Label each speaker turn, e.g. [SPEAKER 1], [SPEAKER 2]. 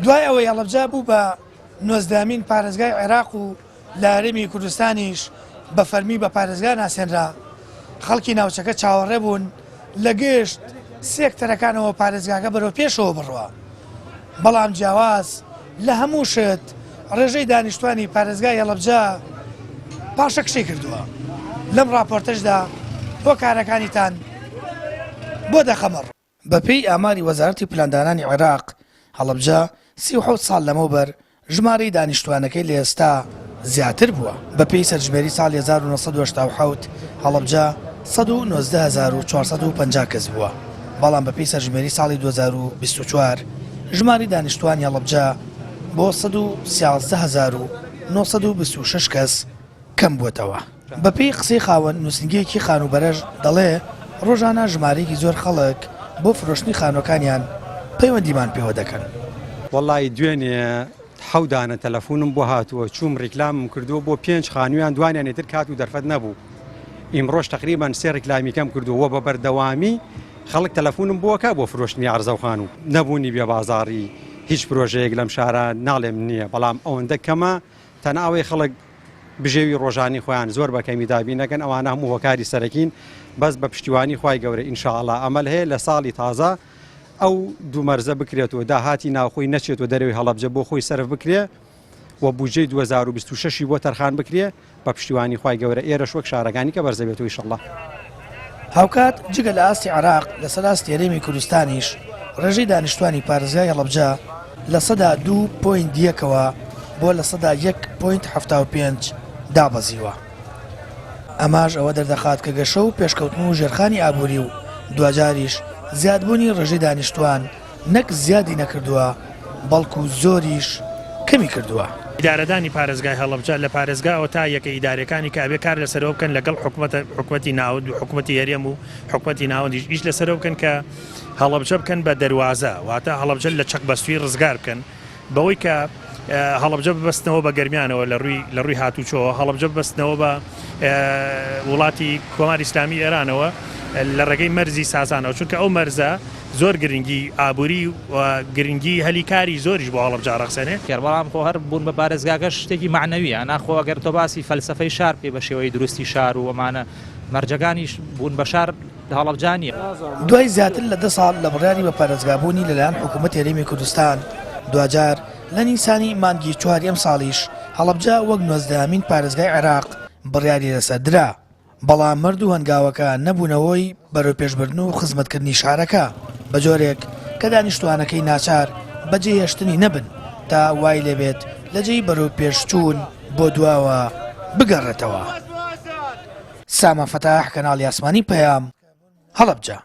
[SPEAKER 1] دوای ئەوەی هەڵەبجە بوو بە نۆزدەهەمین پارێزگای عێراق و لە هەرێمی کوردستانیش بە فەرمی بە پارێزگا ناسێنرا، خەڵکی ناوچەکە چاوەڕێ بوون لە گشت سێکتەرەکانەوە پارێزگاکە بەرەو پێشەوە بڕوا، بەڵام جیاواز لە هەموو شت ڕێژەی دانیشتوانی پارێزگای هەڵەبجە پاشەکشەی کردووە. لەم ڕاپۆرتەشدا هۆکارەکانیتان بۆ دەخەمە ڕوو. بەپێی ئاماری وەزارەتی پلاندانانی عێراق، هەڵەبجە 37 ساڵ لەمەوبەر ژمارەی دانیشتووانەکەی لە ئێستا زیاتر بووە. بەپێی سەرژمێری ساڵی 1987 هەڵەبجە 119450 کەس بووە، بەڵام بەپێی سەرژمێری ساڵی 2024 ژمارەی دانیشتووانی هەڵەبجە بۆ 113926 کەس کەمبووەتەوە. بەپێی قسەی خاوەن نووسینگەیەکی خانووبەرەش دەڵێ، ڕۆژانە ژمارەیەکی زۆر خەڵک بۆ فرۆشتنی خانووەکانیان پەیوەندیمان پێوە دەکەن.
[SPEAKER 2] وەڵایی دوێنێ حەو دانە تەلەفونم بۆ هاتووە چووم ڕیکلامم کردووە بۆ پێنج خانوویان دوانیان ئیتر کات و دەرفەت نەبوو ئیمڕۆش تەقریبەن سێ ڕیکلامی کەم کردووە وە بە بەردەوامی خەڵک تەلەفونم بۆ ئەکا بۆ فرۆشتنی عەرزە و خانوو نەبوونی بێ بازاڕی هیچ پرۆژەیەک لەم شارە ناڵێم نییە بەڵام ئەوەندە کەمە تەنها ئەوەی خەڵک بژێوی ڕۆژانی خۆیان زۆر بە کەمی دابین ئەکەن ئەوانە هەموو هۆکاری سەرەکین بەس بە پشتیوانی خوای گەورە ان شاء اللە ئەمەل هەیە لە ساڵی تازە ئەو دوو مەرزە بکرێت و داهاتی ناوخۆی نەچێت و دەرەوەی هەڵەبجە بۆ خۆی سەرف بکرێ و بودجەی 2026 بۆ تەرخان بکرێ بە پشتیوانی خوای گەورە ئێرەش وەک شارەکانی کە بەرزەبێتەوە ئیشەڵڵا.
[SPEAKER 1] هاوکات جگە لە ئاستی عێراق، لەسەر ئاستی هەرێمی کوردستانیش ڕێژەی دانیشتوانی پارێزگای هەڵەبجە 2% point یەکەوە بۆ 1% .75 دابەزیوە. ئەماش ئەوە دەردەخات کە گەشە و پێشکەوتن و ژێرخانی ئابووری و دواجاریش زیادبوونی ڕێژەی دانیشتوان نەک زیادی نەکردووە، بەڵکو زۆریش کەمی کردووە.
[SPEAKER 3] ئیدارەدانی پارێزگای هەڵەبجە لە پارێزگاوە تا یەکە ئیداریەکانی کە ئەبێ کار لەسەرەوە بکەن لەگەڵ حکومەتە حکومەتی ناوەند و حکومەتی هەرێم و حکومەتی ناوەندیش ئیش لەسەرەوە بکەن کە هەڵەبجە بکەن بە دەروازە واتە هەڵەبجە لە چەق بەستووی ڕزگار بکەن بەوەی کە هەڵەبجە ببەستنەوە بە گەرمیانەوە لە ڕووی لە ڕووی هاتوچۆوە هەڵەبجە ببەستنەوە بە وڵاتی کۆماری ئیسلامی ئێرانەوە لە ڕێگەی مەرزی سازانەوە چونکە ئەو مەرزە زۆر گرنگی ئابووری و گرنگی هەلی کاری زۆریش بۆ هەڵەبجە ئەڕەخسێنێ.
[SPEAKER 4] بەڵام خۆ هەر بوون بە پارێزگاکەش شتێکی مەعنەویە نا خۆ ئەگەر تۆ باسی فەلسەفەی شار بکەی بە شێوەی دروستی شار و ئەمانە مەرجەکانیش بوون بە شار لە هەڵەبجە نییە.
[SPEAKER 1] دوای زیاتر لە دە ساڵ لە بڕیاری بە پارێزگابوونی لەلایەن حکوومەتی هەرێمی کوردستان، دواجار لە نیسانی مانگی چواری ئەمساڵیش هەڵەبجە وەک نۆزدەهەمین پارێزگای عێراق بڕیاری لەسەر درا. بەڵام مەرد و هەنگاوەکە نەبوونە هۆی بەرەوپێشبردن و خزمەتکردنی شارەکە، بە جۆرێک کە دانیشتووانەکەی ناچار بە جێهێشتنی نەبن تا وای لێبێت لە جێی بەرەوپێشچوون بۆ دواوە بگەڕێتەوە. سامان فەتاح، کەناڵی ئاسمانی پەیام، هەڵەبجە.